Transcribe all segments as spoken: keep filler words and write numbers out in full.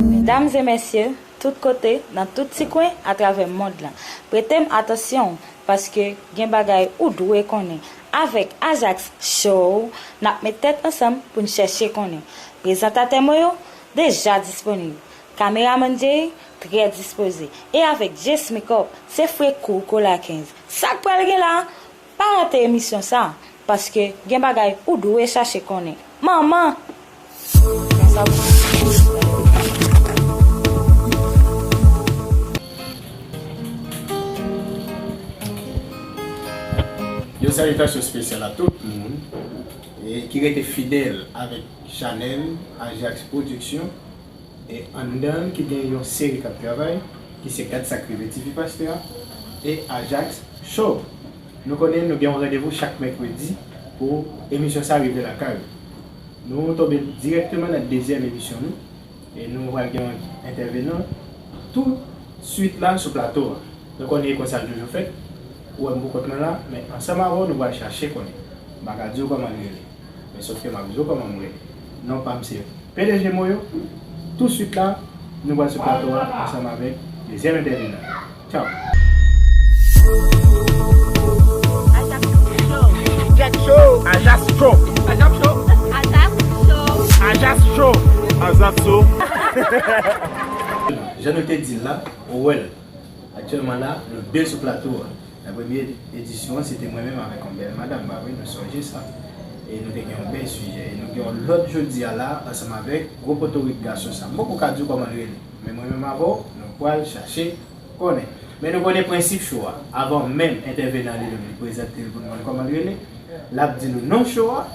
Medam e mesye, tout kote, nan tout ti kwen atravè mond lan, prete m atansyon, paske gen bagay ou dwe konnen. Avèk Ajax Show, n ap met tèt ansanm pou n chèche konnen. Prezantatè mwen yo deja disponib. Kameramann Jerry trè dispoze. E avèk Jess Makeup, se fre kou kola kenz. Sa k pral gen la? Pa rate emisyon sa, paske gen bagay ou dwe chache konnen. Manman! Yon salitasyon espesyal a tout moun e ki rete fidèl avèk chanèl Ajax Production. E anndan l ki gen yon seri k ap travay, ki se Gad Sa K Rive T V Pastè a e Ajax Show. Nou konnen nou gen yon randevou chak mèkredi pou emisyon sa rive lakay ou. Nou tonbe dirèkteman nan dezyèm emisyon nou e nou pral gen yon entèvenan tou swit la sou plato a. Nou konnen e konsa l toujou fèt. Ou wè m pou kont mwen la, men ansanm avè w nou pral chache konnen. M pa ka di w kòman l rele. Men sòf ke m ap di w kòman m rele. Non pa m se P D G Moyo. Tou swit la, nou pral sou plato a ansanm avèk dezyèm entèvenan. Tchaw! Ajax Show. Ajax Show. Ajax Show. Ajax Show. Ajax Show. Ajax Show. Jan nou te di l la, ou wè l. Aktyèlman la, nou de sou plato a. Nan premye edisyon an, se te mwen menm avèk yon bèl madanm, pa vre? Nou sonje sa. E nou te gen yon bèl sijè. E nou gen yon lòt jodi a la, ansanm avèk gwo potorik gason sa. M poko ka di w kòman l rele. Men mwen menm avè w, nou pral chache konnen. Men nou konnen prensip show a. Avan menm entèvenan li menm li prezante l pou n konn kòman l rele, l ap di nou non show a.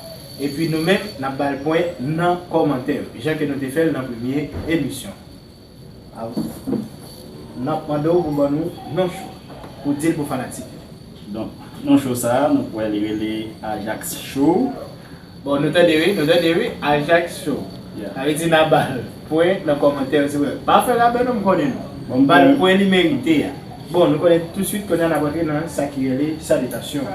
Epi nou menm, n ap ba l pwen nan kòmantè yo. Jan ke nou te fè l nan premye emisyon. N ap mande w pou ban nou non show, pou di l pou fanatik yo. Donk, non show sa a, nou kwè li rele Ajax Show. Bon, nou tande wi, nou tande wi, Ajax Show. Sa vle di n a ba l pwen nan kòmantè yo, silvouplè. Pa fè rabè non, m konnen nou. Ba l pwen li merite a. Bon, nou konnen tou swit kounye a n ap rantre nan sa ki rele salitasyon.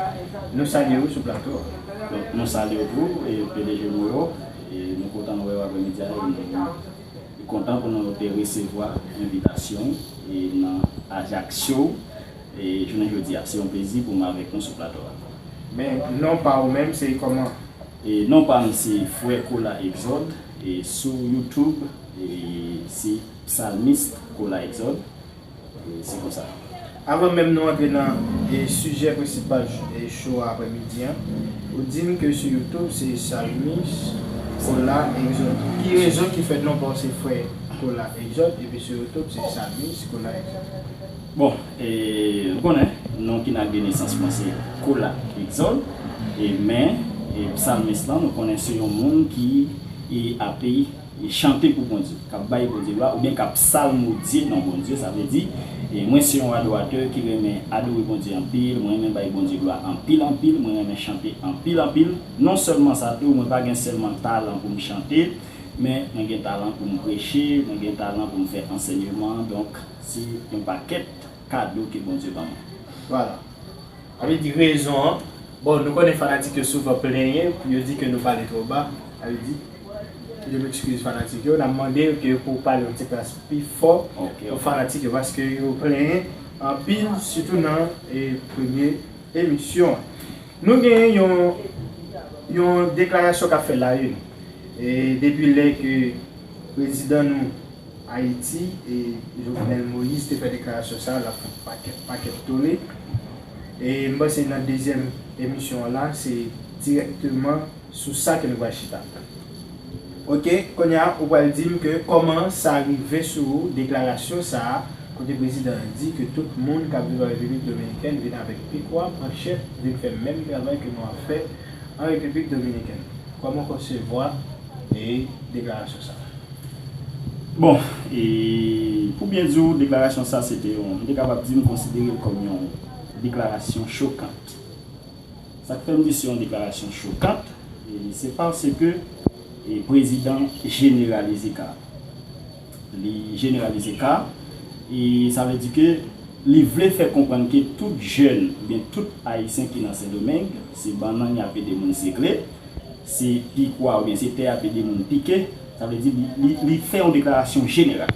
Nou salye w sou plato a. Donk, nou salye w tou, e P D G Moyo, e nou kontan wè w aprèmidi a, e nou kontan pou nou te resevwa envitasyon e nan Ajax Show. E jounen jodi a, se yon plezi pou m avèk nou sou plato a. Men non pa ou menm, se kòman? E non pa m se Frè Kola Exode, e sou YouTube, e se Psalmist Kola Exode. E se konsa. Avan menm nou antre nan e sijè prensipal e show a aprèmidi an, ou di m ke sou YouTube se Psalmist Kola Exode. Ki rezon ki fè non pa w se Frè Kola Exode epi sou YouTube se Psalmist Kola Exode? Bon, e, ou konnen, non ki nan de nesans mwen se Kola Exode, e men, e psalmist lan, nou konnen se yon moun ki e ape e chante pou Bondye, k ap bay Bondye glwa, oubyen k ap salmodye non Bondye, sa vle di, e mwen se yon adoratè ki renmen adore Bondye anpil, mwen renmen bay Bondye glwa anpil anpil, mwen renmen chante anpil anpil. Non sèlman sa tou, mwen pa gen sèlman talan pou m chante, men mwen gen talan pou m preche, mwen gen talan pou m fè ansèyman, donk se yon pakèt kado ke Bondye ban mwen. Vwala. Sa vle di rezon an, bon, nou konnen fanatik yo souvan plenyen pou yo di ke nou pale twò ba, sa vle di, yo ekskize fanatik yo, n ap mande yo ke pou pale yon ti kras pi fò pou fanatik yo, paske yo plenyen anpil, sitou nan e premye emisyon an. Nou genyen yon, yon deklarasyon k ap fèt la, wi. E depi lè ke prezidan nou Ayiti, e Jovenel Moïse te fè deklarasyon sa a, l ap fè pakèt, pakèt tole. E m panse nan dezyèm emisyon an la, se dirèkteman sou sa ke nou pral chita. Oke, kounye a, ou pral di m ke kòman sa rive sou ou, deklarasyon sa a, kote prezidan an di ke tout moun k ap viv an Repiblik Dominikèn vin avèk pikwa, manchèt, vin fè menm travay ke nou ap fè an Repiblik Dominikèn. Kòman w konsevwa e deklarasyon sa a? Bon, e pou byen di w, deklarasyon sa se te yon, m te kapab di m konsidere l kòm yon deklarasyon chokan. Sa k fè m di se yon deklarasyon chokan, e se paske e prezidan jeneralize ka. Li jeneralize ka, e sa vle di ke li vle fè konprann ke tout jèn oubyen tout ayisyen ki nan Sendomeng, se bannann y ap ede moun sekle, se pikwa oubyen se tè y ap ede moun pike, Sa vle di, li, li, li fè yon deklarasyon jeneral.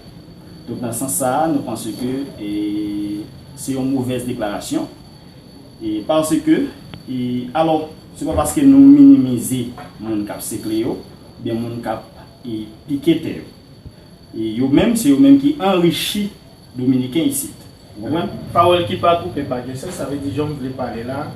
Donk, nan sans sa a, nou panse ke, e, se yon movèz deklarasyon. E, paske, e, alò, se pa paske nou minimize moun k ap sekle yo, oubyen moun k ap, e, pike tè yo. E yo menm, se yo menm ki anrichi Dominiken isit. Ou konprann? Pawòl ki pa koupe pa gen sans, sa vle di jan m vle pale la,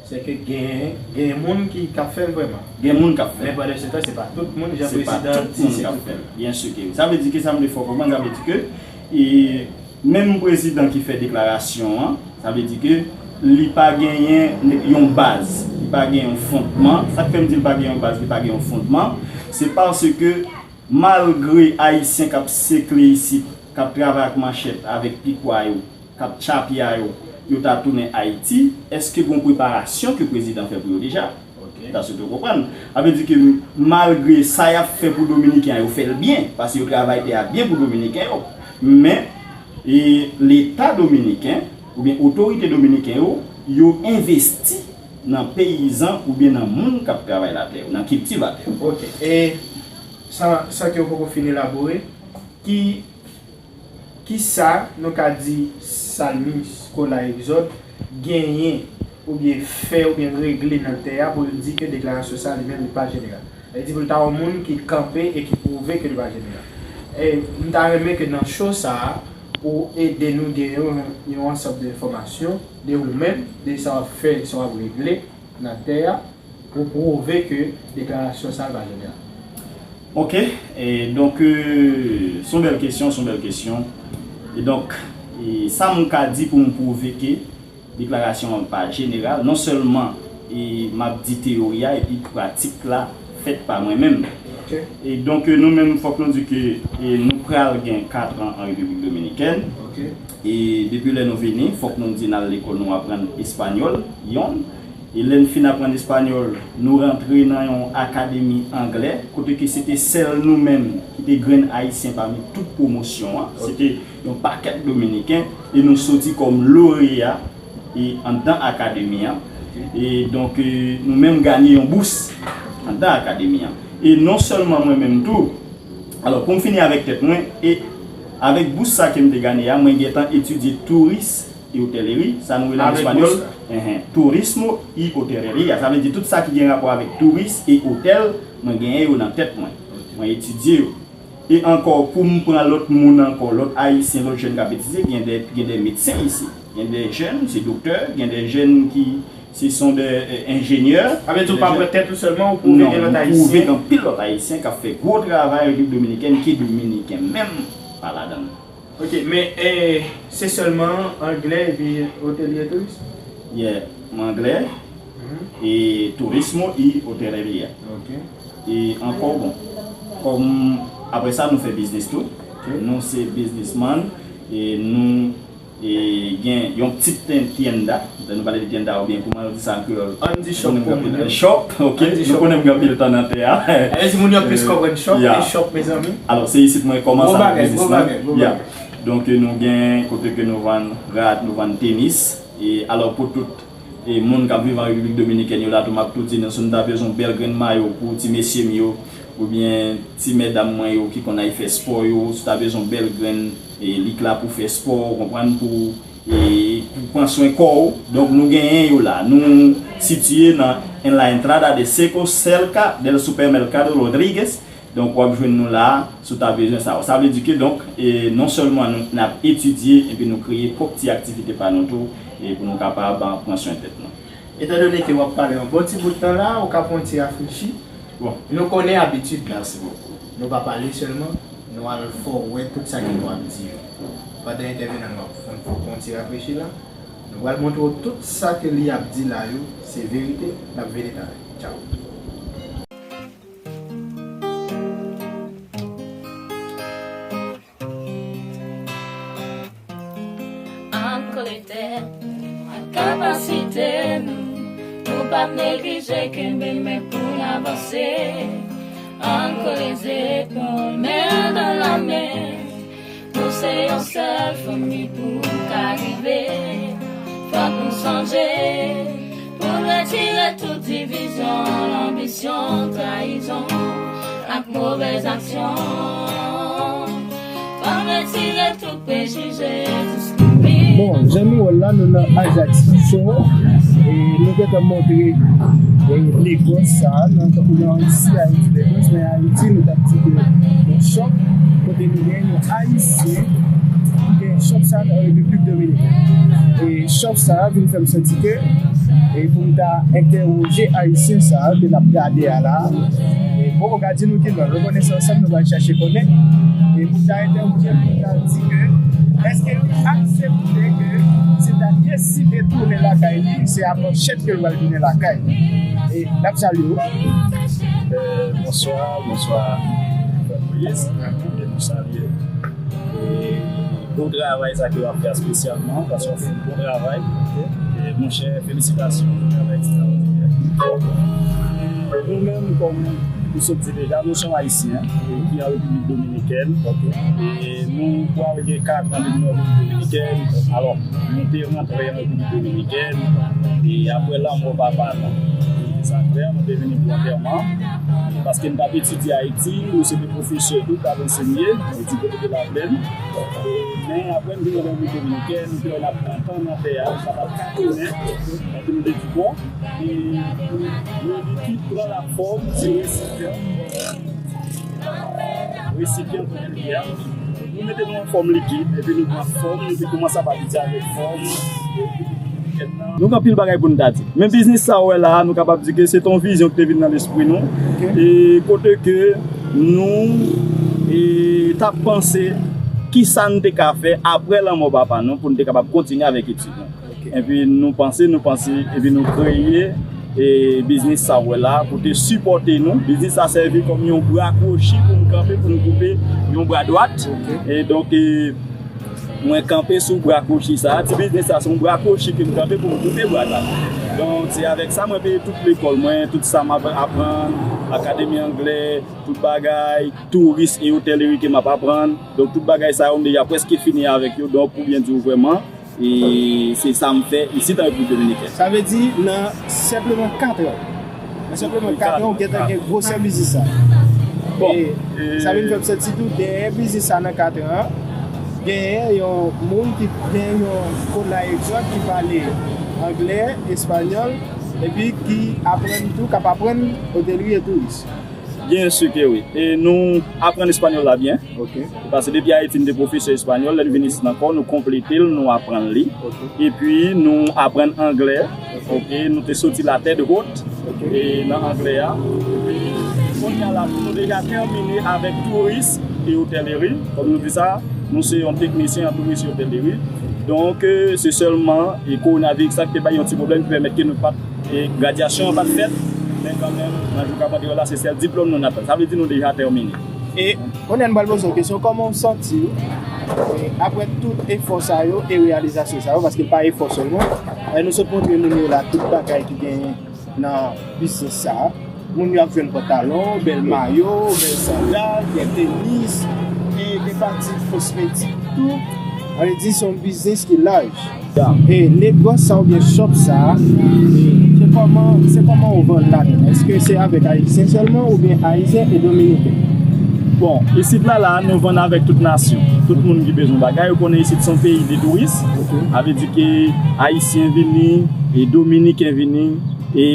se ke gen, gen moun ki, k ap fè l vrèman. Gen moun k ap fè l. Men pandan se tan, se pa tout moun, jan prezidan an di, se pa tout moun k ap fè l. Byen si ke wi. Sa vle di ke sa m vle fè w konprann, sa vle di ke, e, menm prezidan ki fè deklarasyon an, sa vle di ke li pa genyen yon baz, li pa gen yon fondman. Sa k fè m di l pa gen yon baz, li pa gen yon fondman, se paske malgre Ayisyen k ap sekle isit, k ap travay ak manchèt, avèk pikwa yo, k ap tchapya yo, yo ta tounen Ayiti, èske gen yon preparasyon ke prezidan fè pou yo deja? Ok. Sa sou tou konprann. Sa vle di ke malgre sa y ap fè pou Dominiken an, yo fè l byen, paske yo travay tè a byen pou Dominiken yo. Men, e, Leta dominiken, oubyen otorite dominiken yo, yo envesti nan peyizan oubyen nan moun k ap travay latè yo, nan kiltivatè yo. Ok. E san, san ke w poko fin elabore, ki, ki sa nou ka di Salmis Kola Egzòd genyen oubyen fè oubyen regle nan tè a pou l di ke deklarasyon sa li menm li pa jeneral? Sa vle di pou l ta yon moun ki kanpe e ki pwouve ke li pa jeneral. E m ta renmen ke nan show sa a, ou ede nou gen yon, yon ansanm de enfòmasyon de ou menm, de sa w ap fè, sa w ap regle nan tè a, pou pwouve ke deklarasyon sa a pa jeneral. Ok, e donk, e, se yon bèl kesyon, se yon bèl kesyon. E donk, e, sa m ka di pou m pwouve ke deklarasyon an pa jeneral, non sèlman, e, m ap di teyori a, epi pratik la fèt pa mwen menm. Ok. E donk, e, nou menm, fòk nou di ke, e, nou pral gen kat an an Repiblik Dominikèn. Ok. E depi lè nou vini, fòk nou di n al lekòl, nou aprann espanyòl, yon. E lè n fin aprann espanyòl, nou rantre nan yon akademi anglè, kote ke se te sèl nou menm ki te grenn Ayisyen pami tout pwomosyon an. Se te yon pakèt Dominiken, e nou soti kòm loreya, e anndan akademi an. E donk, e, nou menm ganye yon bous anndan akademi an. E non sèlman mwen menm tou, alò, pou m fini avèk tèt mwen, e avèk bous sa ke m te ganye a, mwen gentan etidye touris e oteleri, sa nou rele an espanyòl, enhen, turismo y hotelería. Sa vle di tout sa ki gen rapò avèk touris e otèl, mwen genyen yo nan tèt mwen. Mwen etidye yo. E ankò, pou m pran lòt moun ankò, lòt Ayisyen, lòt jèn k ap etidye, gen de, gen de medsen isi. Gen de jèn, se doktè, gen de jèn ki, se son de, e, enjenyè. Sa vle di ou pa pran tèt ou sèlman, ou pwouve gen lòt Ayisyen. Non, m pwouve gen anpil lòt Ayisyen k ap fè gwo travay Repiblik Dominikèn, ke Dominiken menm pa ladan l. Ok, men, e, se sèlman anglè epi otelye touris? Yeah, m anglè, e turismo y hotelería. Ok. E ankò, bon, kòm, apre sa, nou fè biznis tou. Ok. Nou se biznisman, e nou, e, gen yon ti ten-, tienda. Lè nou pale de tienda, oubyen kòman yo di sa an kreyòl? Ann di shop pou moun yo. Shop, ok. Nou konnen m gen anpil tan nan tè a. Alèz, moun yo plis konprann shop, e shop, mezanmi. Alò, se isit mwen kòmanse avèk biznisman. Gwo bagay, gwo bagay, gwo bagay. Donk, nou gen kote ke nou vann rad, nou vann tenis. E alò, pou tout, e moun k ap viv an Repiblik Dominikèn yo la tou, m ap tou di nou, si nou ta bezwen yon bèl grenn mayo pou ti mesye m yo, oubyen ti medam mwen yo ki konn al fè spò yo, si w ta bezwen yon bèl grenn, e, lik la pou fè spò, ou konprann, pou, e, pou pran swen kò w. Donk, nou genyen yo la. Nou sitiye nan, en la entrada de Seco, cerca del supermercado Rodríguez. Donk, w ap jwenn nou la, si w ta bezwen sa yo. Sa vle di ke, donk, e, non sèlman nou, n ap etidye, epi nou kreye pwòp ti aktivite pa nou tou, e pou nou kapab, a, pran swen tèt nou. Etandone ke w ap pale yon bon ti bout tan la, ou ka pran yon ti rafrechi. Bon. Nou konnen abitid la. Mèsi bokou. Nou pa pale sèlman, nou al fè w wè tout sa ke nou ap di yo. Pandan entèvenan nou ap fè w pran yon ti rafrechi la, nou pral montre w tout sa ke li ap di la yo, se verite, n ap vini talè. Tchaw. Ann kole tèt nou ak kapasite nou, nou p ap neglije kenbe men pou n avanse. Ann kole zepòl, men dan la men, nou se yon sèl fanmi pou n ka rive. Fòk nou sonje pou n retire tout divizyon, lanbisyon, trayizon. ak movèz aksyon. Fò retire tout prejije, diskriminasyon. Bon, jan nou wè l la, nou nan Ajax Show. E nou gentan montre, e, Lagos sa, nan, tankou nan isi, Ayiti, Lagos, men Ayiti, nou t ap di ke yon shop, kote nou gen yon Ayisyen ki gen shop sa nan Repiblik Dominikèn. E shop sa vin fè m santi ke, e pou m ta entèwoje Ayisyen sa ke n ap gade a la, e bon, ou ka di nou ki non, nou konnen se ansanm nou pral chache konnen. E pou m ta entèwoje l, pou m ta di ke, èske li aksepte ke si l ta deside tounen lakay li, se a manchèt ke l pral tounen lakay li? E n ap salye w. Euh, bonswa, bonswa, frè Moïse. E nou salye, e, bon travay sa ke w ap fè espesyalman, paske w fè yon bon travay. E, monchè, felisitasyon, yon travay ekstraòdinè. Nou menm, kòm ou sot di deja, nou se yon Ayisyen, e, ki an Repiblik Dominikèn. E nou pral gen kat an depi nou an Repiblik Dominikèn. Alò, nou te rantre an Repiblik Dominikèn, e apre lanmò papa nou, sa klè, nou te vini pou antèman, paske nou t ap etidye Ayiti, nou se te pwofesè tou, t ap ansenye, nou te kote de Laplèn. Men apre nou te vin an Repiblik Dominikèn, nou te wè n ap pran tan nan tè a, nou pa t ap ka tounen, epi nou te di, bon, e nou li ki pran lafòm ti resipyan. Resipyan pou piblik la. Nou mete nou an fòm likid, epi nou pran fòm, nou te kòmanse ap abitye avèk fòm. Nou gen anpil bagay pou n ta di. Men biznis sa w wè la a, nou kapab di ke se te yon vizyon ki te vin nan lespri nou. E kote ke nou, e, t ap panse kisa n te ka fè apre lanmò papa nou pou n te kapab kontinye avèk etid nou. Epi nou panse, nou panse, epi nou kreye, e, biznis sa w wè la pou te sipòte nou. Biznis sa sèvi kòm yon bra kwochi pou m kanpe, pou m koupe yon bra dwat. E donk, e, mwen kanpe sou bra kwochi sa. Ti biznis sa se yon bra kwochi ke m kanpe pou m koupe bra dwat. Donk, se avèk sa mwen peye tout lekòl mwen, tout sa m ap aprann, akademi anglè, tout bagay, touris e otèleri ke m ap aprann. Donk, tout bagay sa yo, m deja prèske fini avèk yo. Donk, pou byen di w vrèman, e se sa m fè isit an Repiblik Dominikèn. Sa vle di, nan senpleman kat an, nan senpleman kat an, ou gentan gen gwosè biznis sa. Bon, e, e sa vin fè m santi tou, dèyè biznis sa nan kat an, genyen yon moun ki gen yon Cola Exotic ki pale anglè, espanyòl, epi ki aprann tou, k ap aprann otèlri e touris. Byen si ke wi. E nou aprann espanyòl la byen. Paske depi Ayiti, m te pwofesè espanyòl. Lè n vin isit ankò, nou konplete l, nou aprann li. Epi nou aprann anglè. Oke, nou te soti la tête haute, e nan anglè a. Epi kounye a la, nou deja tèmine avèk touris e otèleri. Kòm nou di sa, nou se yon teknisyen an touris e otèleri. Donk, e, se sèlman, e, kowonaviris la ki te bay yon ti pwoblèm ki pèmèt ke nou pa t E gradyasyon an pa t fèt, men kanmenm, nan jou k ap antre yo la, se sèl diplòm nou n ap tann. Sa vle di nou deja tèmine. E kounye a n pral poze w kesyon, kòman w santi w, e, apre tout efò sa yo e reyalizasyon sa yo, paske l pa efò sèlman. E nou sot montre moun yo la tout bagay ki genyen nan biznis sa a. Moun yo ap jwenn pantalon, bèl mayo, bèl sandal, gen tenis, e gen pati kosmetik tou. Sa vle di se yon biznis ki laj. E negòs sa oubyen shop sa, e se kòman, se kòman ou vann ladan? Èske se avèk Ayisyen sèlman oubyen Ayisyen e Dominiken? Bon, isit la, la, nou vann avèk tout nasyon. Tout moun ki bezwen bagay, ou konnen isit se yon peyi de touris. Sa vle di ke Ayisyen vini, e Dominiken vini, e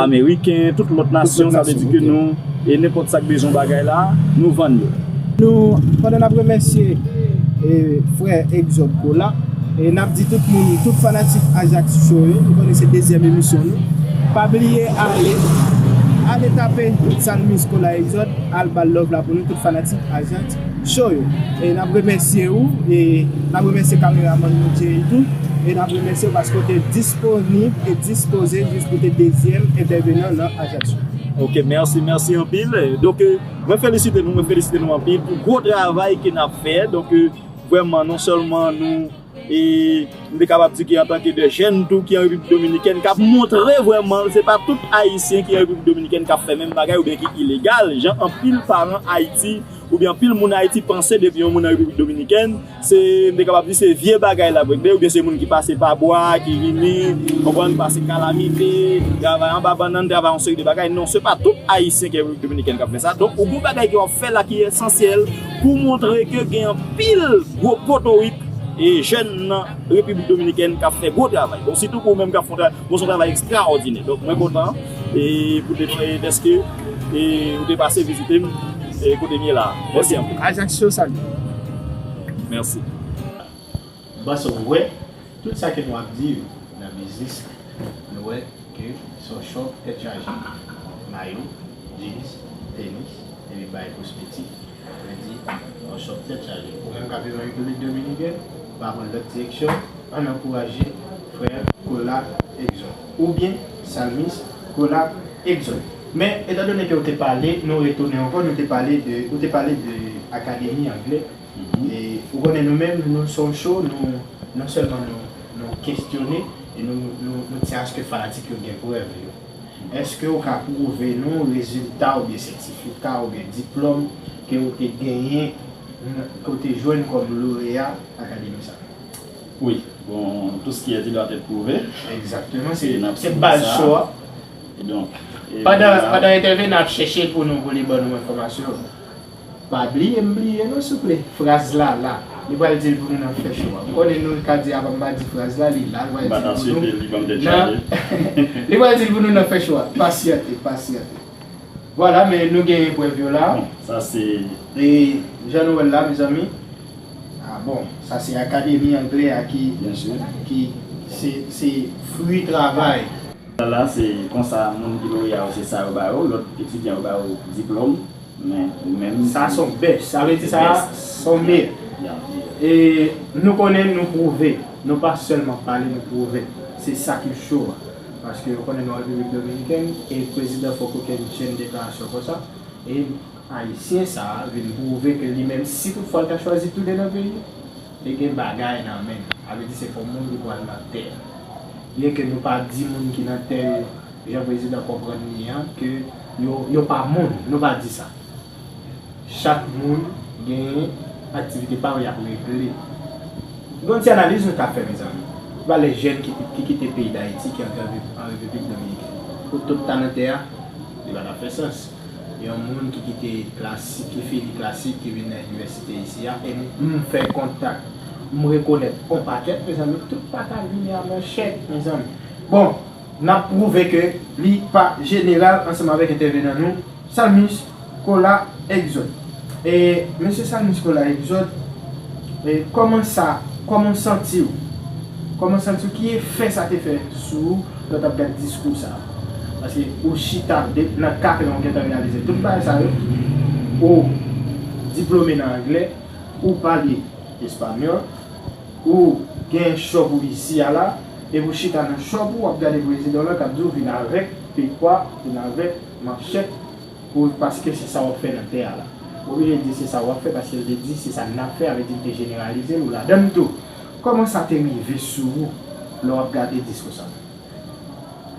Ameriken, tout lòt nasyon, sa vle di ke nou, e nenpòt sa k bezwen bagay la, nou vann yo. Nou, pandan n ap remèsye, e, frè Exode Cola, e n ap di tout moun, tout fanatik Ajax Show yo, nou konnen se dezyèm emisyon nou, pa bliye ale, ale tape Salmis Cola Exode, al ba l love la pou nou, tout fanatik Ajax Show yo. E n ap remèsye ou, e n ap remèsye kameramann nou Jerry tou, e n ap remèsye ou paske w te disponib e dispoze jis pou te dezyèm entèvenan nan Ajax Show. Ok, mèsi, mèsi anpil. Donk, e, mwen felisite nou, mwen felisite nou anpil pou gwo travay ke n ap fè. Donk, e, vrèman, non sèlman nou E m te kapab di ke antanke de jèn tou ki an Repiblik Dominikèn k ap montre vrèman se pa tout Ayisyen ki an Repiblik Dominikèn k ap fè menm bagay oubyen ki ilegal, jan anpil paran Ayiti oubyen anpil moun Ayiti panse depi yon moun an Repiblik Dominikèn, se, m te kapab di se vye bagay l ap regle, oubyen se moun ki pase pa bwa, ki vini, konprann, pase kalamite, travay anba bannann, travay yon seri de bagay. Non, se pa tout Ayisyen ki an Repiblik Dominikèn k ap fè sa. Donk, ou gen yon bagay ke w ap fè la ki esansyèl pou montre ke gen anpil gwo potorik e jèn nan Repiblik Dominikèn k ap fè gwo travay. Bon, sitou pou ou menm k ap fè yon travay, bon, se yon travay ekstraòdinè. Donk, mwen kontan e pou te, e dèske e ou te pase vizite m e kote m ye la. Mèsi anpil. Ajaccio, salut. Mèsi. M panse w wè, tout sa ke nou ap di yo nan biznis, nou wè ke se yon chòp tèt chaje. Mayo, jeans, tenis, epi bay kosmetik, kredi, yon chòp tèt chaje. Ou menm k ap viv an Repiblik Dominikèn, ou pa pran lòt direksyon, ann ankouraje frè Kola Exode. Oubyen Salmis Kola Exode. Men, etandone ke ou te pale, nou retounen ankò, nou te pale de, ou te pale de akademi anglè. Mhm. E ou konnen nou menm, nou se yon show, nou, non sèlman nou, nou kestyone, e nou, nou, nou tyen aske fanatik yo gen prèv yo. Èske ou ka pwouve nou rezilta oubyen sètifika oubyen diplòm ke ou te genyen, ke ou te jwenn kòm loreya akademi sa? Wi, bon, tout ce qui est dit doit être prouvé. Egzakteman, se, se baz show a. E donk, e pandan, pandan entèvenan ap chèche l pou nou, pou li ban nou enfòmasyon, pa bliye m bliye non, souple. Fraz la la. Li pral di l pou nou nan fen show a. M konnen nou ka di, "A, ban m pa di fraz la," li la, li pral di l pou nou nan, li pral di l pou nou nan fen show a. Pasyante, pasyante. Vwala, men nou gen eprèv yo la. Bon, sa se. E jan nou wè l la, mezanmi. A bon, sa se akademi anglè a ki, ki se, se fwi travay. La, se konsa, moun ki loreya yo, se sa yo ba yo, lòt etidyan yo ba yo diplòm, men ou menm. Sa se yon bèch, sa vle di sa se yon meyè. E nou konnen nou pwouve, nou pa sèlman pale, nou pwouve. Se sa ki cho a. Paske ou konnen nou an Repiblik Dominikèn, e prezidan fòk ou gen jèn deklarasyon konsa, e Ayisyen sa a vin pwouve ke li menm, si toutfwa l ta chwazi tounen nan peyi, li gen bagay nan men l. Sa vle di se pa yon moun ki pral nan tè a. Byen ke nou pa di moun ki nan tè yo, jan prezidan konprann li an, ke yo, yo pa moun, nou pa di sa. Chak moun gen aktivite pa yo y ap regle. Gon ti analiz nou ka fè, mezanmi. Valè jèn ki, ki kite peyi Dayiti, ki antre an Repiblik Dominikèn. Pou tout ta nan tè a, li pa t ap fè sans. Yon moun ki kite klasik, ki fini klasik, ki vin nan inivèsite isi a, e m, m fè kontak, m rekonèt on pakèt, mezanmi, tout pa ka vini a manchèt, mezanmi. Bon, n ap pwouve ke li pa jeneral ansanm avèk entèvenan nou, Salmis Kola Exode. E, mesye Salmis Kola Exode, e, kòman sa, kòman w santi w? Kòman w santi w? Ki efè sa te fè sou ou lè w t ap gad diskou sa a? Paske ou chita de, nan katran ou gentan reyalize tout bagay sa yo, ou diplome nan anglè, ou pale espanyòl, ou gen chòp ou isi a la, epi ou chita nan chòp ou, w ap gade prezidan w lan k ap di w vin avèk pikwa, vin avèk manchèt, pou, paske se sa w ap fè nan tè a la. Ou oblije di se sa w ap fè, paske l te di se sa n ap fè, sa vle di l te jeneralize l, ou ladan l tou. Kòman sa te rive sou ou lè w ap gade diskou sa?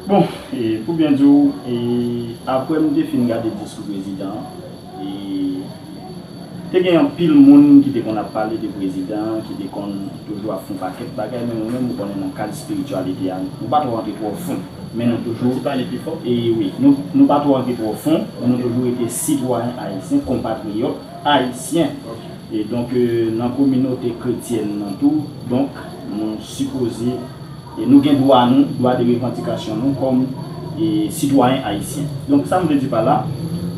Bon, e pou byen di w, e apre m te fin gade diskou prezidan an, e te gen anpil moun ki te konn ap pale de prezidan an, ki te konn toujou ap fè yon pakèt bagay, men mwen menm, ou konnen nan kad espirityalite a, nou pa twò rantre twò fon, men nou toujou. Ti pale pi fò. E wi, nou, nou pa twò rantre twò fon, men nou toujou rete sitwayen ayisyen, konpatriyòt ayisyen. Ok. E donk, e, nan kominote kretyèn nan tou, donk, nou sipoze, e nou gen dwa nou, dwa de revandikasyon nou kòm, e, sitwayen ayisyen. Donk, sa m vle di pa la,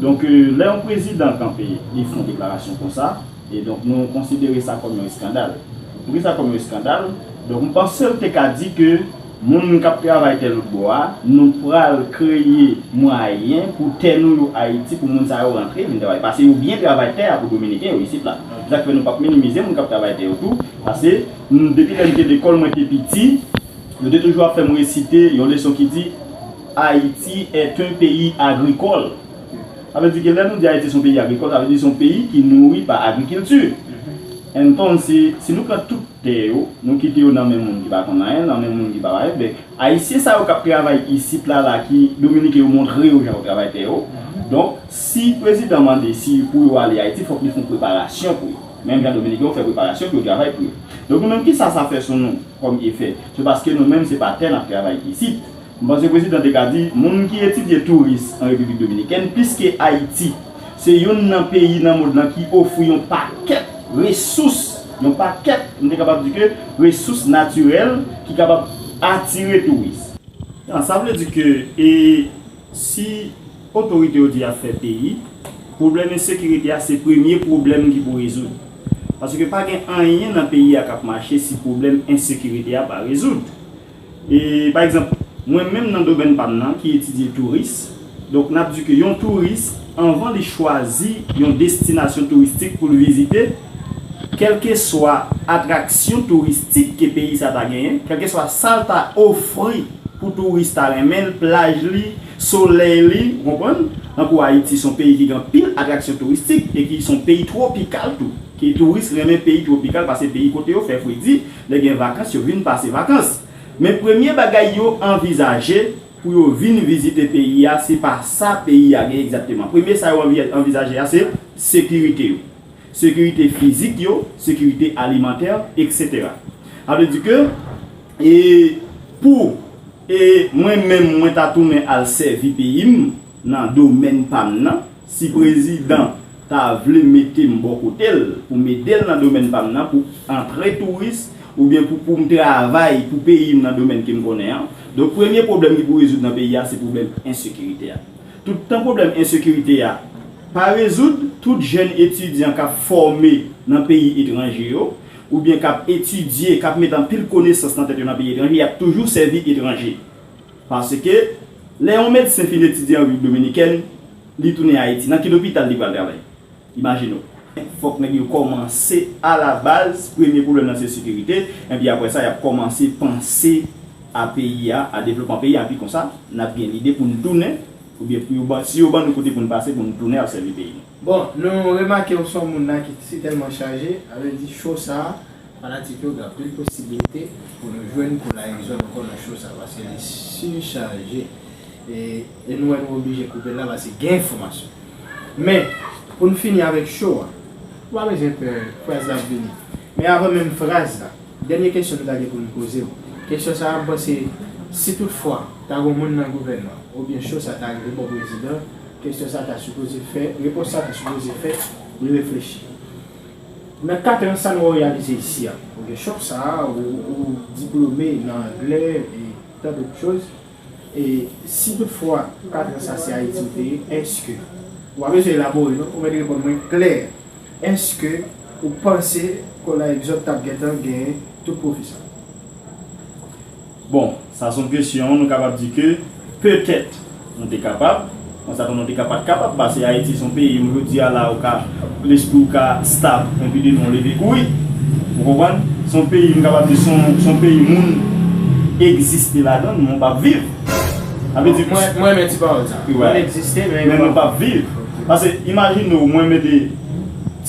donk, e, lè yon prezidan kanpe, li fè yon deklarasyon konsa, e donk, nou konsidere sa kòm yon eskandal. Poukisa kòm yon eskandal? Donk, m panse l te ka di ke moun k ap travay tè lòt bò a, nou pral kreye mwayen pou tè nou yo Ayiti, pou moun sa yo rantre, vin travay. Paske yo byen travay tè a pou Dominiken yo isit la. Se sa k fè nou p ap minimize moun k ap travay tè yo tou. Paske, m, depi lè m te lekòl, mwen te piti, yo te toujou ap fè m resite yon leson ki di, Haïti est un pays agricole. Sa vle di ke lè nou di Ayiti se yon peyi agrikòl, sa vle di se yon peyi ki nouri pa agrikilti. Entonces, si nou pran tout tè yo, nou kite yo nan men moun ki pa konn anyen, nan men moun ki pa bay. Men Ayisyen sa yo k ap travay isit la, la ki Dominiken yo montre yo jan yo travay tè yo. Donk, si prezidan mande si pou yo ale Ayiti, fòk li fè yon preparasyon pou yo. Menm jan Dominiken yo fè preparasyon pou yo travay pou yo. Donk, nou menm, kisa sa fè sou nou kòm efè? Se paske nou menm, se pa tè n ap travay isit. M panse prezidan te ka di, moun ki etidye touris an Repiblik Dominikèn, plis ke Ayiti, se youn nan peyi nan mond lan ki ofri yon pakèt resous, yon pakèt, m te kapab di ke resous natirèl ki kapab atire touris. Sa vle di ke, e, si otorite yo di y ap fè peyi, pwoblèm ensekirite a se premye pwoblèm ki pou rezoud. Paske pa gen anyen nan peyi a k ap mache si pwoblèm ensekirite a pa rezoud. E, pa egzanp, mwen menm nan domèn pa m nan ki etidye touris, donk n ap di ke yon touris, anvan li chwazi yon destinasyon touristik pou l vizite, kèlkeswa atraksyon touristik ke peyi sa ta genyen, kèlkeswa sa l ta ofri pou touris ta renmen l, plaj li, solèy li, ou konprann? Tankou Ayiti se yon peyi ki gen anpil atraksyon touristik e ki se yon peyi twopikal tou, ke touris renmen peyi twopikal, paske peyi kote yo fè fredi, lè gen vakans, yo vin pase vakans. Men premye bagay yo anvizaje pou yo vin vizite peyi a, se pa sa peyi a gen egzakteman. Premye sa yo anvi-, anvizaje a, se sekirite yo. Sekirite fizik yo, sekirite alimantè, etsetera. Sa vle di ke, e, pou, e, mwen menm, mwen ta tounen al sèvi peyi m nan domèn pa m nan, si prezidan ta vle mete m bò kote l pou m ede l nan domèn pa m nan, pou antre touris, oubyen pou, pou m travay pou peyi m nan domèn ke m konnen an. Donk, premye pwoblèm ki pou rezoud nan peyi a, se pwoblèm ensekirite a. Toutan pwoblèm ensekirite a pa rezoud, tout jèn etidyan k ap fòme nan peyi etranje yo, oubyen k ap etidye, k ap met anpil konesans nan tèt yo nan peyi etranje, y ap toujou sèvi etranje. Paske, lè yon medsen fin etidye an Repiblik Dominikèn, li tounen Ayiti, nan ki lopital li pral travay? Imajine w. Fòk nèg yo kòmanse alabaz, premye pwoblèm nan se sekirite, epi apre sa, y ap kòmanse panse a peyi a, a devlopman peyi a, epi konsa, n ap gen lide pou n tounen, oubyen pou yo ban, si yo ban nou kote pou n pase, pou n tounen al sèvi peyi nou. Bon, nou remake w se yon moun la ki sitèlman chaje, sa vle di cho sa a, fanatik yo gen anpil posiblite pou nou jwenn Kola Egzòd ankò nan cho sa a, paske li sichaje. E, e nou wè nou oblije koupe l la, paske gen enfòmasyon. Men, pou n fini avèk cho a, ou pa bezwen pè, fraz la ap vini. Men avan menm fraz la, dènye kesyon nou ta gen pou n poze w. Kesyon sa a, m panse, si toutfwa ta gen yon moun nan gouvènman, oubyen cho sa ta rive bò prezidan, kesyon sa ta sipoze fè, repons sa ta sipoze fè li reflechi. Nan katran sa nou reyalize isi a, ou gen chòf sa a, ou, ou diplome nan anglè e tan dòt choz. E si toutfwa katran sa se Ayiti ou te ye, èske, ou pa bezwen elabore non, ou mèt reponn mwen klè, èske ou panse Kola Egzòd t ap gentan gen tout pwofi sa? Bon, sa se yon kesyon, nou kapab di ke petèt nou te kapab, konsa tou nou te ka pa t kapab, paske Ayiti se yon peyi, m jodi a la, ou ka, lespri w ka stab, epi demen w leve kouri. Ou konprann? Se yon peyi, m kapab di, se yon, se yon peyi moun egziste ladan l, men w p ap viv. Sa vle di, mwen, mwen renmen ti pawòl sa. Wi, moun egziste, men men nou p ap viv. Paske, imajine w, mwen mete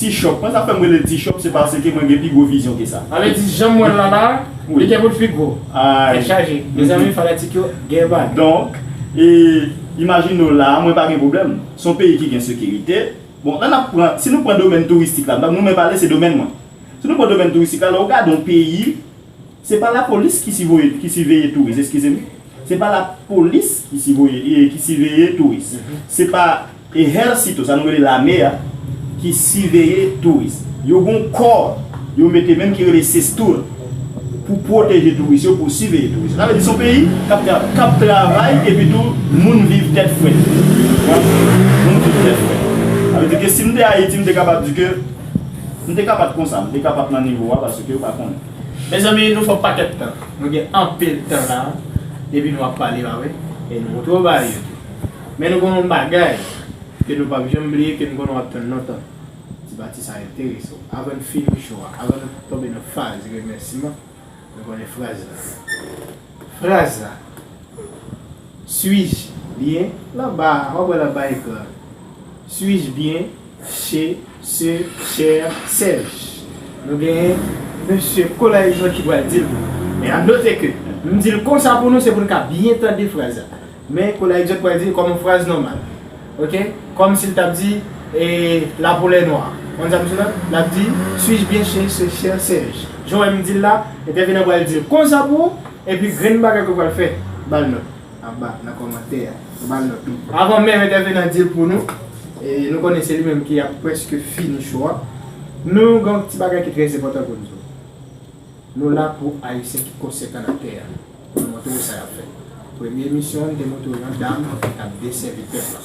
ti chòp. Mwen, sa fè m rele l ti chòp, se paske mwen gen pi gwo vizyon ke sa. Sa vle di, jan m wè l la la, wi, li gen pou l pi gwo. Ay. Tèt chaje. Mezanmi, fanatik yo, gen bagay. Donk, e, imajine w la, mwen pa gen pwoblèm. Se yon peyi ki gen sekirite. Bon, la n ap pran, si nou pran domèn touristik la, nou men pale, se domèn mwen. Si nou pran domèn touristik la, lè w gade yon peyi, se pa lapolis ki sivoye, ki siveye touris, eskize m. Se pa lapolis ki sivoye, e, ki siveye touris. Se pa ehérsito, sa nou rele lame a, ki siveye touris. Yo gon kò, yo mete menm ki rele SESTOUR, pou pwoteje touris yo, pou siveye touris yo. Sa vle di se yon peyi k ap tra-, k ap travay, epi tou, moun viv tèt frèt. Moun viv tèt frèt. Sa vle di ke si m te Ayiti, m te kapab di ke, m te ka pa t konsa, m te ka pa t nan nivo a, paske yo pa konnen. Mezanmi, nou fè yon pakèt tan. Nou gen anpil tan la, epi nou ap pale, pa vre? E nou montre w bagay yo tou. Men nou gen yon bagay ke nou p ap janm bliye, ke m konnen w ap tann lontan. Ti pati sa enterese w. Avan n fini cho a, avan nou tonbe nan faz remèsiman, nou konnen fraz la. Fraz la. Suis-je bien? Lanba a, w ap wè l anba ekran an. Suis-je bien chez ce cher Serge? Nou genyen Mesye Kola Exot ki pral di l pou nou. Men a note ke m di l konsa pou nou, se pou n ka byen tande fraz la. Men Kola Exot pral di l kòm yon fraz nòmal. Oke? Kòm si l t ap di, e, la poule nwa. Konn sa m di la? L ap di, suis-je bien chez ce cher Serge? Jan w wè m di l la, entèvenan pral di l konsa pou ou, epi grenn bagay ke w pral fè, ba l nòt anba nan kòmantè a. Ba l nòt. Avan menm entèvenan di l pou nou, e nou konnen se li menm ki ap prèske fini cho a, nou gen yon ti bagay ki trè enpòtan pou n di w. Nou la pou Ayisyen ki konsekan nan tè a, pou nou montre w sa y ap fè. Premye emisyon an, nou te montre w yon dam k ap desèvi pèp la.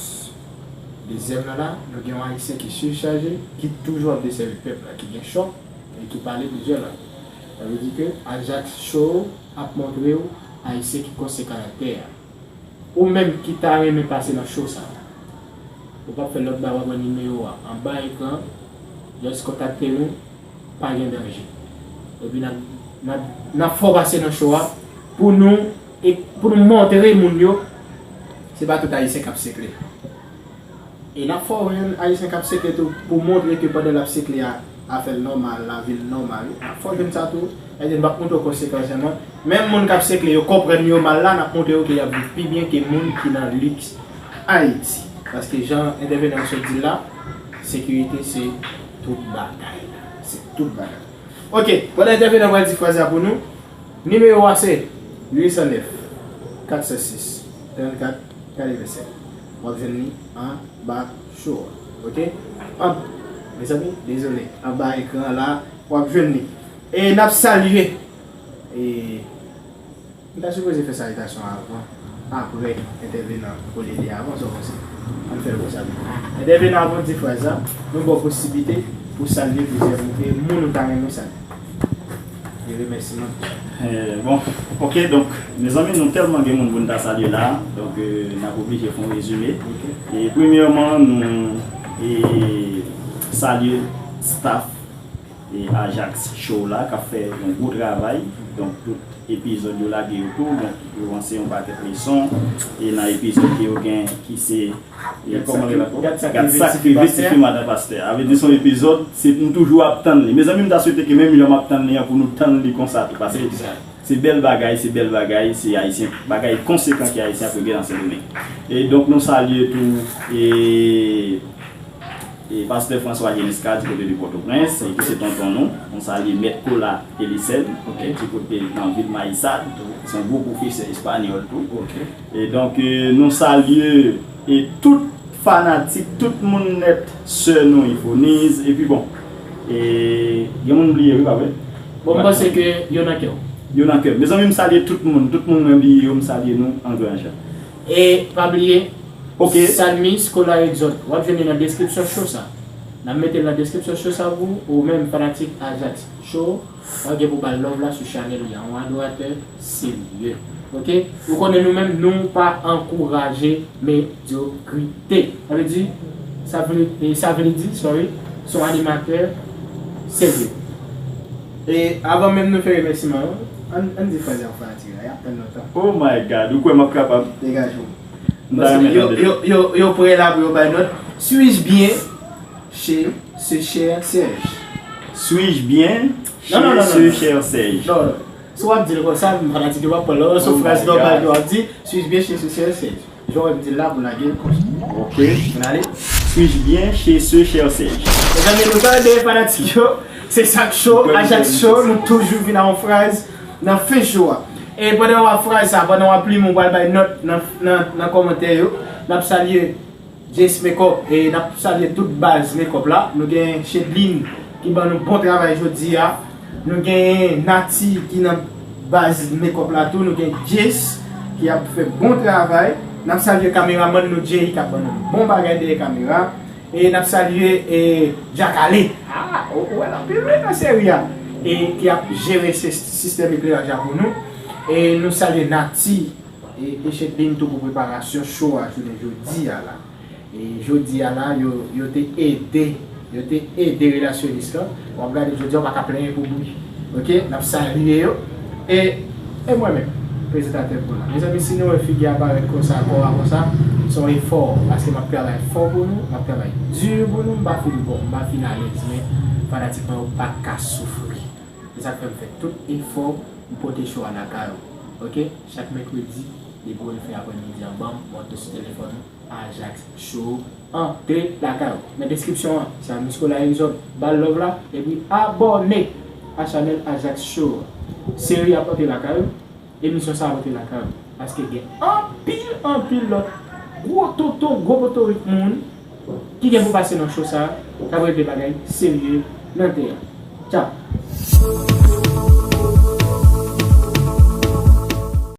Dezyèm nan la, nou gen yon Ayisyen ki sichaje, ki toujou ap desèvi pèp la, ki gen chòk, e ki pale plizyè lang. Sa vle di ke Ajax Show ap montre w Ayisyen ki konsekan nan tè a. Ou menm ki ta renmen pase nan show sa a, ou p ap fè lòt bagay, w ap pran nimewo a anba ekran, just kontakte nou, pa gen danje. Epi n ap, n ap, n ap fè w pase nan show a pou nou, e pou nou montre moun yo, se pa tout Ayisyen k ap sekle. E n ap fè w jwenn Ayisyen k ap sekle tou pou montre ke pandan l ap sekle a, afè l nòmal, lavi l nòmal. N ap fè w jwenn sa tou. Èske n p ap montre w konsekans nan? Menm moun k ap sekle yo konprann yo mal la, n ap montre yo ke y ap viv pi byen ke moun ki nan liks Ayiti. Paske jan entèvenan an sot di l la, sekirite se tout bagay. Se tout bagay. Oke, pandan entèvenan pral di fraz la pou nou, nimewo a se uit san nèf, kat san sis, trannkat katrevennsèt. W ap jwenn li anba show a. Oke? An, mezanmi, dezole. Anba ekran an la, w ap jwenn li. E n ap salye. E, m ta sipoze fè salitasyon avan, apre entèvenan, olye de avan, sa w panse? Ann fè l konsa. Entèvenan, avan w di fraz la, nou ba w posiblite pou w salye plizyè moun, e moun ou ta renmen w salye. Li remèsiman. Eh, bon, oke, donk, mezanmi, nou tèlman gen moun pou n ta salye la, donk, eh, n ap oblije fè yon rezime. Oke. E premyèman, nou, eh, salye staff, eh, Ajax Show la, k ap fè yon gwo travay. Donk, tout epizòd yo lage yo tou, donk, yo ranse yon pakèt leson. E nan epizòd ke yo gen ki se E kòman li rele ankò? Gad sa k rive tifi madan pastè. A vle di se yon epizòd, se, m toujou ap tann li. Mezanmi, m ta swete ke menm jan m ap tann li an pou nou tann li konsa tou. Paske se bèl bagay, se bèl bagay, se Ayisyen, bagay konsekan ke Ayisyen ap regle nan Sendomeng. E donk nou salye tou, e, e pastè François Genesca di kote de Pòtoprens, e ki se tonton nou. Nou salye Mèt Kola Elisèn, oke, di kote nan vil Mayisad, se yon gwo pwofesè espanyòl tou. Oke. E donk, e, nou salye, e, tout fanatik, tout moun nèt, sè nou Ifoniz, epi bon, e, gen moun m bliye, wi, pa vre? Bon, m panse ke yo nan kè w. Yo nan kè m. Mezanmi, m salye tout moun, tout moun mwen bliye yo, m salye nou an gran jan. E pa bliye, oke. Salmis Kola Exot, w ap jwenn li nan deskripsyon show sa. N ap mete l nan deskripsyon show sa pou ou, ou menm fanatik Ajax Show. W ap gen pou ba l love la sou chanèl li a, yon adoratè serye. Oke? Ou konnen nou menm, nou pa ankouraje medyokrite. Sa vle di, sa vle, e sa vle di, sorry, se yon animatè serye. E avan menm nou fè remèsiman yo, ann, ann di fraz la pou fanatik la, y ap tann lontan. Oh my God, ou kwè m ap kapab? Degaje w. M ta renmen tande. Yo, yo, yo, yo prè la pou yo bay nòt. Suis-je bien chez ce cher Serge? Suis-je bien chez ce cher Serge? Non, non, non, non. Non, non. Si w ap di l konsa, fanatik yo p ap pran l. Se yon fraz nòmal ke w ap di, suis-je bien chez ce cher Serge? Jan w wè m di l la, pou lage l konsa. Oke. Ann ale. Suis-je bien chez ce cher Serge? Mezanmi, nou tande fanatik yo. Se sa k cho, Ajax Show, nou toujou vin a yon fraz nan fen cho a. E pandan w ap fraz sa, pandan w ap li, m pral bay nòt nan, nan, nan kòmantè yo. N ap salye Jess Makeup, e n ap salye tout baz makeup la. Nou gen Chedline ki ban nou bon travay jodi a. Nou gen Nati ki nan baz makeup la tou. Nou gen Jess ki ap fè bon travay. N ap salye kameramann nou Jerry k ap ban nou bon bagay dèyè kamera. E n ap salye, e, Djakale. Ah, ou, ou wè l anpil wi nan seri a. E ki ap jere se, sistèm ekleraj la pou nou. E nou salye Nati e, e Chedline tou pou preparasyon cho a jounen jodi a la. E jodi a la, yo, yo te ede, yo te ede relasyonis lan. W ap gade jodi a, w pa ka plenyen pou bri. Oke? N ap salye yo. E, e mwen menm, prezantatè pou la. Mezanmi, si nou wè figi a parèt konsa, kò a konsa, se yon efò. Paske m ap travay fò pou nou, m ap travay di pou nou, m pa fin bon, m pa fin alèz, men fanatik mwen yo pa ka soufri. Se sa k fè m fè tout efò pou m pote show a lakay ou. Oke? Chak mèkredi, depi w rive fin aprèmidi an, banm, monte sou telefòn ou, Ajax Show, antre lakay ou. Nan deskripsyon an, se Nicolas Exode, ba l love la, epi abòne a chanèl Ajax Show. Seri ap antre lakay ou, emisyon sa ap antre lakay ou. Paske gen anpil, anpil lòt gwo tonton, gwo potorik moun ki gen pou pase nan show sa, k ap regle bagay serye nan tè a. Tchao!